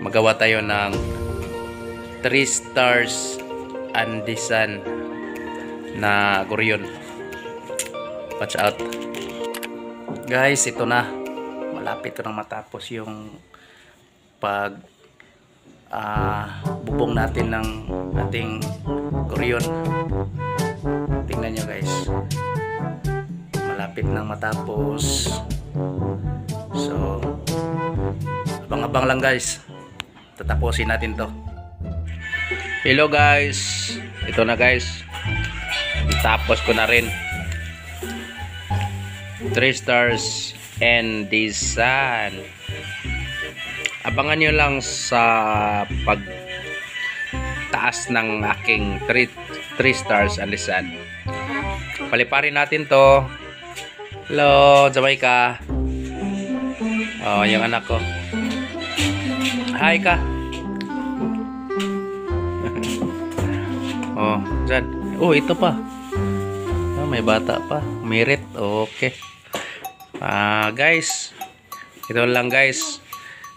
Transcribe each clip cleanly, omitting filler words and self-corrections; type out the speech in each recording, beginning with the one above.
Magawa tayo ng 3 stars and the sun na gurion. Watch out. Guys, ito na. Malapit ko nang matapos yung pag bubong natin ng ating gurion. Tingnan nyo guys. Malapit nang matapos. So, abang-abang lang guys. Tatapusin natin to. Hello guys. Ito na guys. Tapos ko na rin. 3 stars and the sun. Abangan nyo lang sa pag taas ng aking 3 stars and the sun. Paliparin natin to. Hello, Jamaica. Oh, yung anak ko. Hi ka. Oh, dyan. Oh, ito pa. Oh, may bata pa. Merit. Okay. Guys, ito lang guys.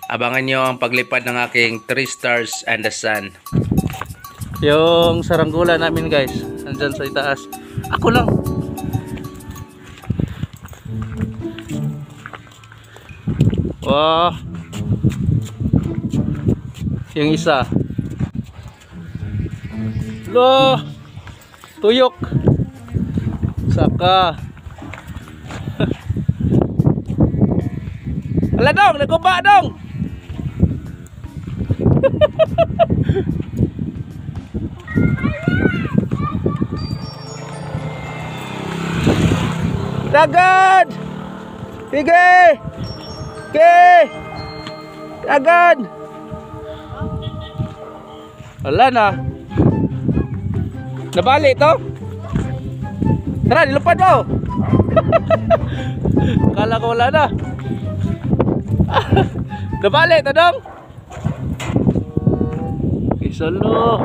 Abangan nyo ang paglipad ng aking 3 stars and the sun. Yung saranggola namin guys, nandyan sa itaas. Ako lang. Wow. Yung isa. Lo. Tuyok. Saka. Ala dong, naguba dong. Dagad! Sige! Sige! Dagad! Wala na. Nabali ito? Tara, nilupad mo! Akala ko wala na. Nabali ito dong! Isolo!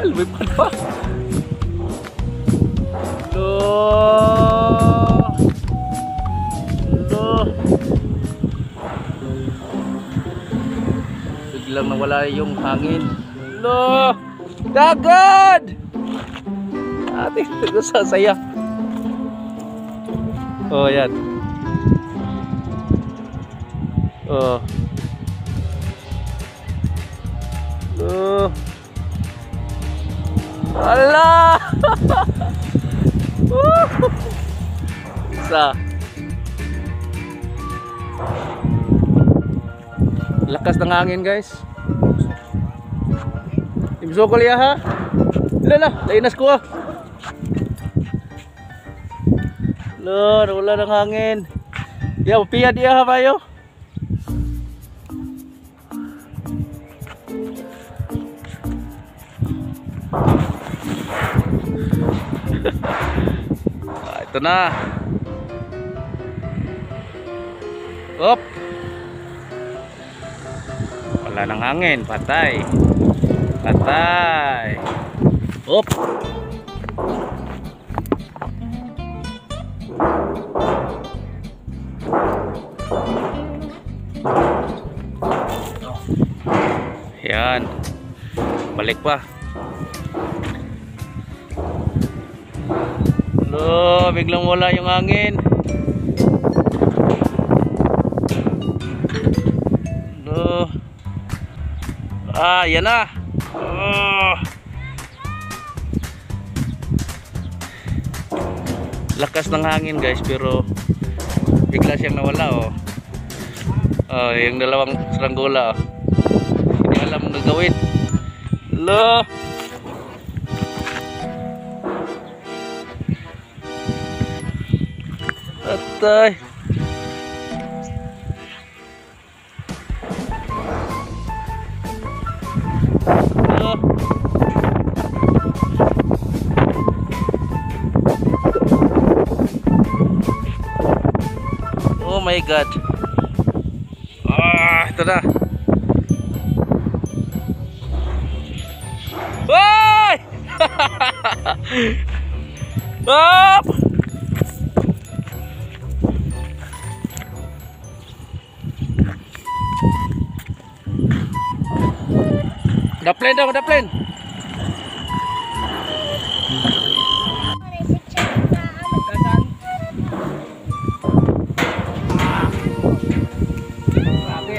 Lumipad pa. Lo. Lo. Biglang nawala yung hangin. Lo. Dagad! Ate, sa saya. Oh, yan. Oh. Lo. Ala! Isa. Lakas ng hangin guys. Imsokol ya ha. Lala, lainas ko ah. Lo, wala ng hangin. Ya, piya dia ha bayo. Ito na. Op. Wala nang hangin, patay. Patay. Op. Yan. Balik pa. Lo, biglang wala yung hangin. Lo. Ah, yan na. Oh. Lakas ng hangin guys, pero bigla siyang nawala oh. Oh, yung dalawang saranggola oh. Hindi alam ang gagawin. Lo. Atay. Oh. Oh my God. Ah, ito na. Hoy! Up! Daplen daw, daplen. Grabe.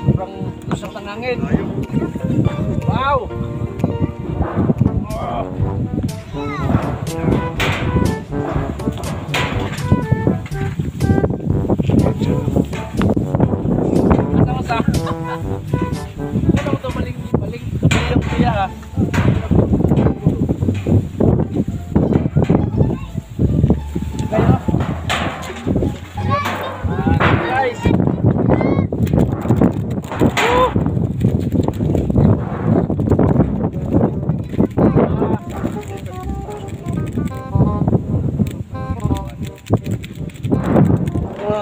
Sobrang lusok ng hangin. Wow! Oh. Ano sa? Ano to maling maling maling kuya ha? Kayo? Guys. Woo!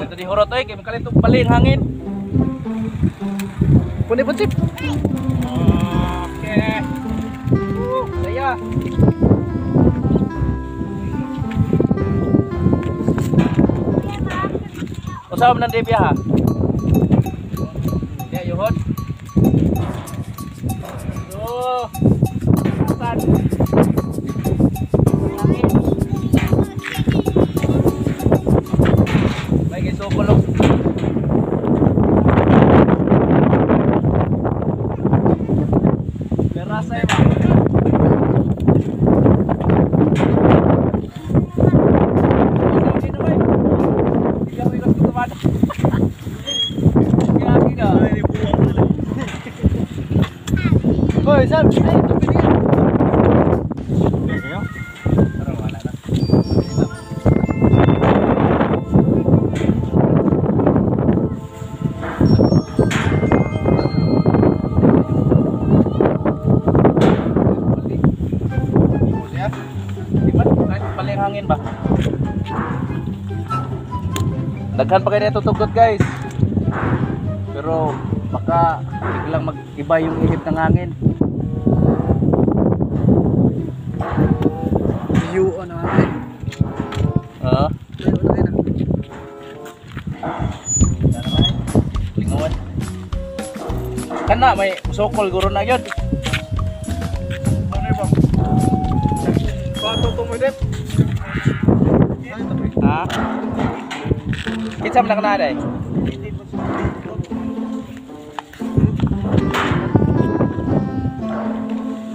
Ito di horot oy, kay makalitog paling hangin. Puni-punsip. Okay. Woo, saya. Usaha man nang ha? Ya, yuhon. So, saan? May gisukulong. Berasa ya, Pak. Hoy, Sam, ay, tubig niya. Pero wala na. Di ba? Kahit paling hangin ba? Daghan pa kayo na tutugot, guys. Pero baka biglang mag-iba yung ihip ng hangin. View on natin. Oo. View on natin. Lingawan. Kana may sokol guro na yun. Ano ba? Bato to mo dep. Ha? Kinsa man na day?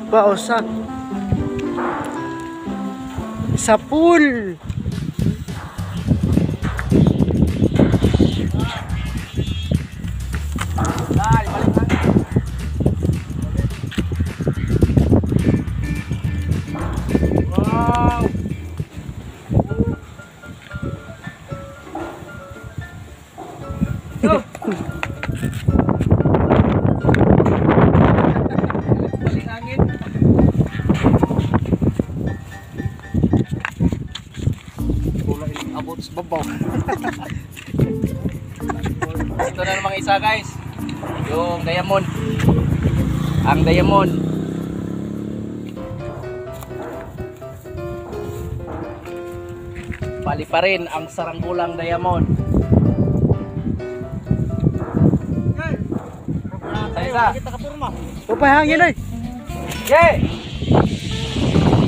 Baosa. Sa pool. Dai, balik na. Wow. Go. Balik hangin. Abot sa babaw. Ito na namang isa, guys. Yung diamond. Ang diamond. Pali pa rin ang saranggolang diamond. Sa isa. Kita ka porma. Upay hangin oy. Yay!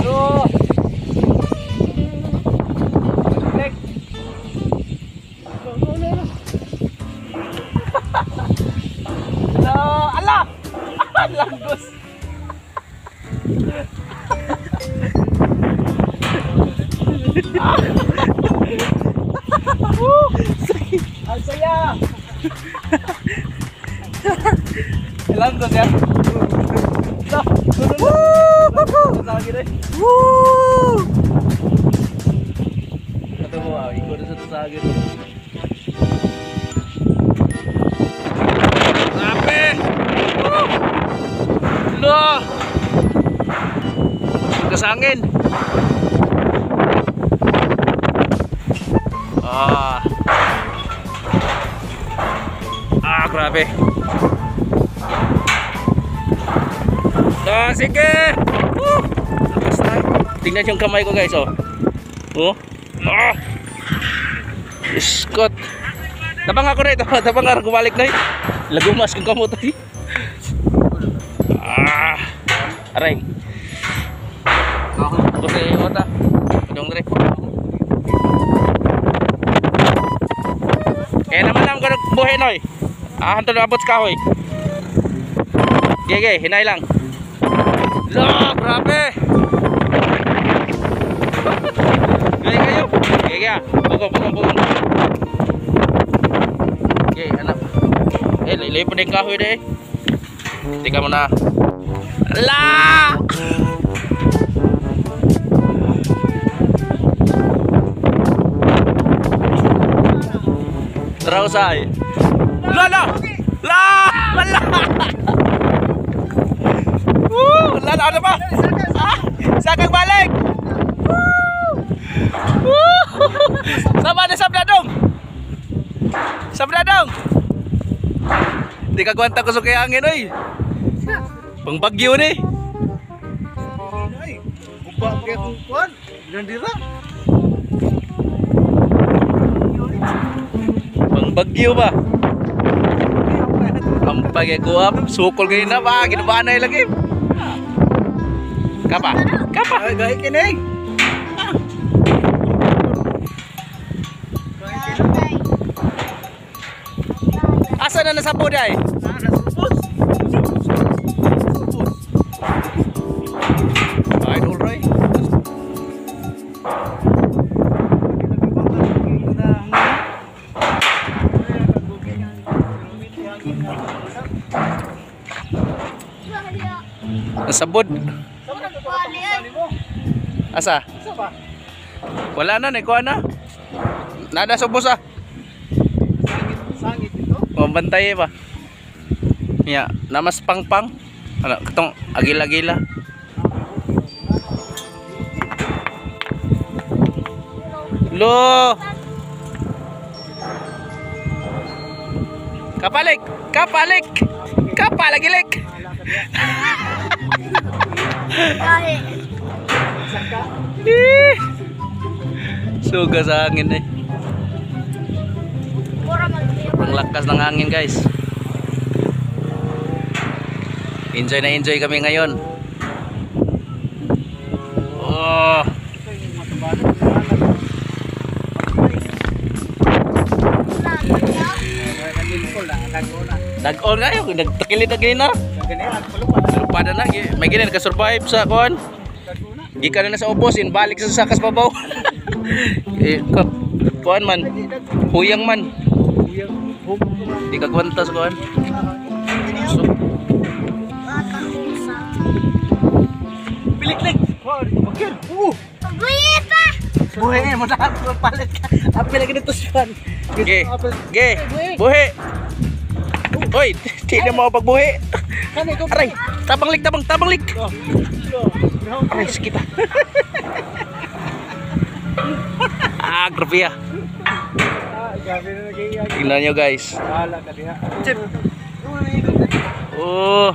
So, click. No, ala! Langgos. Woo! Ang saya! Langgos ya. Lah, woo! Woo! Ito mo, ikaw na sa akin. Grabe! Woo! Lo! Kasangin! Ah! Ah, grabe! Ah, sige! Woo! Lakas tayo! Tingnan yung kamay ko, guys, oh. Oh. Ah! Scott. Tabang ako na ito. Tabang ako balik na. Lagumas kung kamot ay. Ah. Aray. Ako sa iyo ta. Dong dre. Kaya naman lang ko buhi noy. Ah, hanto na abot sa kahoy. Gege, hinay lang. Lo, grabe. Gaya kayo. Gege ah. Bugong, bugong, bugong. Okay, anak. Eh, laylay pa din kahoy de. Tika mo na. Ala! Tara usay. Lala! La! Wala! Woo! Wala ano pa? Ah! Sakang balik! Woo! Woo! Sama na sa bladong! Sa bladong! Di ka kwenta ko sa kaya angin oy. Pangbagyo ni. Ay, guba kaya kung kuwan. Nandira. Pangbagyo ba? Ampag ko up, sukol ganina ba? Ginabanay lagi. Kapa? Kapa? Ay, gahi kining. Asa na nasa buday? Idol Roy. Nasabod. Asa? Wala na, naikuha na. Nada subos ah. Sangit ito. Mabantay ba? Ya, namas pangpang. Ano, katong agila-agila. Lo. Kapalik, kapalik. Kapalagilik. Eh. Suga sa hangin eh. Sobrang lakas ng hangin, guys. Enjoy na enjoy kami ngayon. Oh. Nag-on nga yun. Nagtakilid na ganina. Lupa na. May ganyan ka-survive sa kuan. Gikan na sa ubos, balik sa sakas babaw. Eh, kuan man. Huyang man. Di ka kwenta sa kuan. So, Piliklik. Buhi mo na palit ka. Apil lagi dito siya. Ge. Ge. Buhi. Hoy, di na mo pagbuhi. Aray, tabang lik, tabang, tabang lik. Aray, sakit ah. Ah, grabe ah. Tingnan nyo, guys. Oh.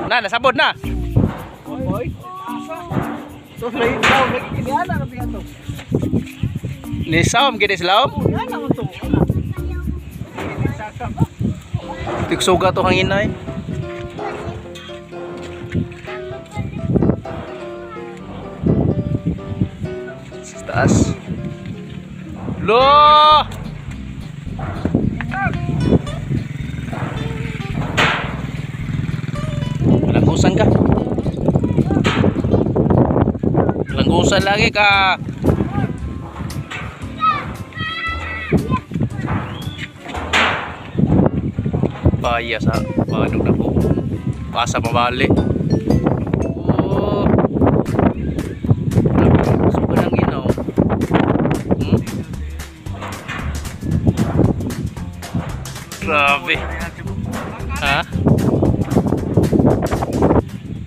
Na, nasabot na. Nisawm gini sila. Tiksuga to hangin ay. Sa taas. Lo! Langgusan ka. Langgusan lagi ka. Bahaya sa paano na po. Pasa mabali. Oh. Suka ng ginaw. Grabe. Ha?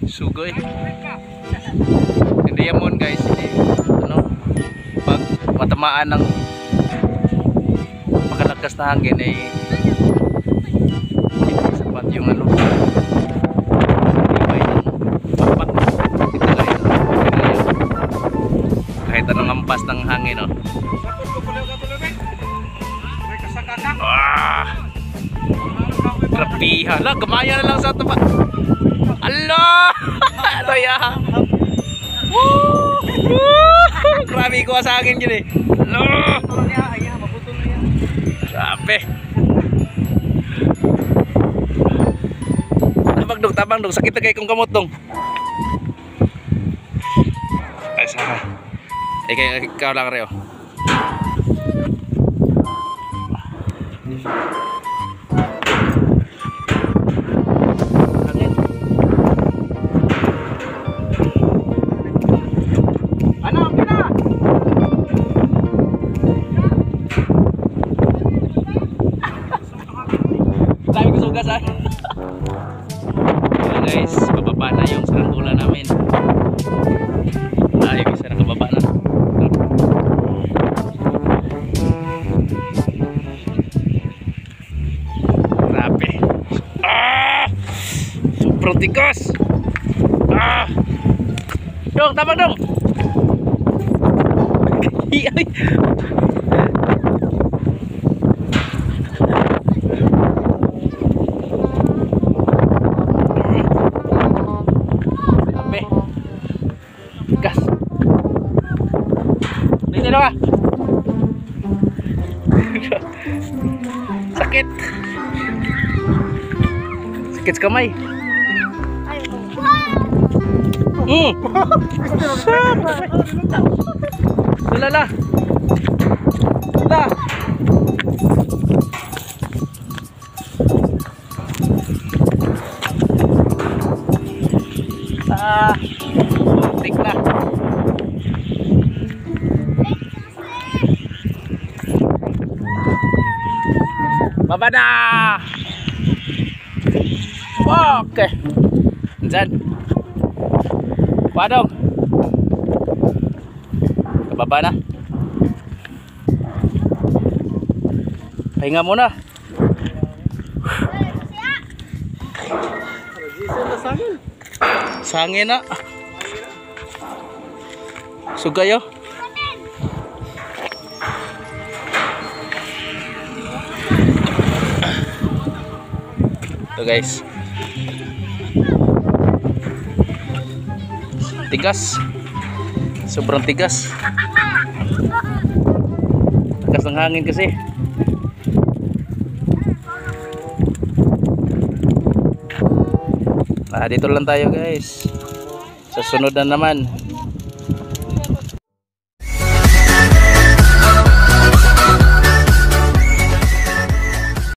Sugoy. Hindi yamon, guys. Hindi, ano, pag matamaan ng makalakas na hangin ay hindi sapat yung ano, tibay ng Lampas ng hangin, oh. Ah! Grabihan. La, gamaya na lang sa taba. Ala! Taya. Woo! Woo! Grabe ko sa hangin gini. Ala! Grabe. Tabang dong, tabang dong. Sakit na kay kong kamot dong. Ay, saka. Eh, kay ikaw lang reo. Ano, okay na? Dami ko sugas ah. Ayan, guys, bababa na yung saranggola namin. Ay, isa nakababa na. Grabe. Ah! Sobrang tigas. Ah! Dong, tama dong. Ay. Grabe. Gas. Dito na ka. Sakit. Sakit sa kamay. Lala la. La. Ah, tik na. Baba na. Okay. Diyan. Padong. Kababa na. Pahinga muna. Sangin na. Sugayo. Ito guys. Tigas. Sobrang tigas. Tigas ng hangin kasi. Ah, dito lang tayo guys. Sa sunod na naman.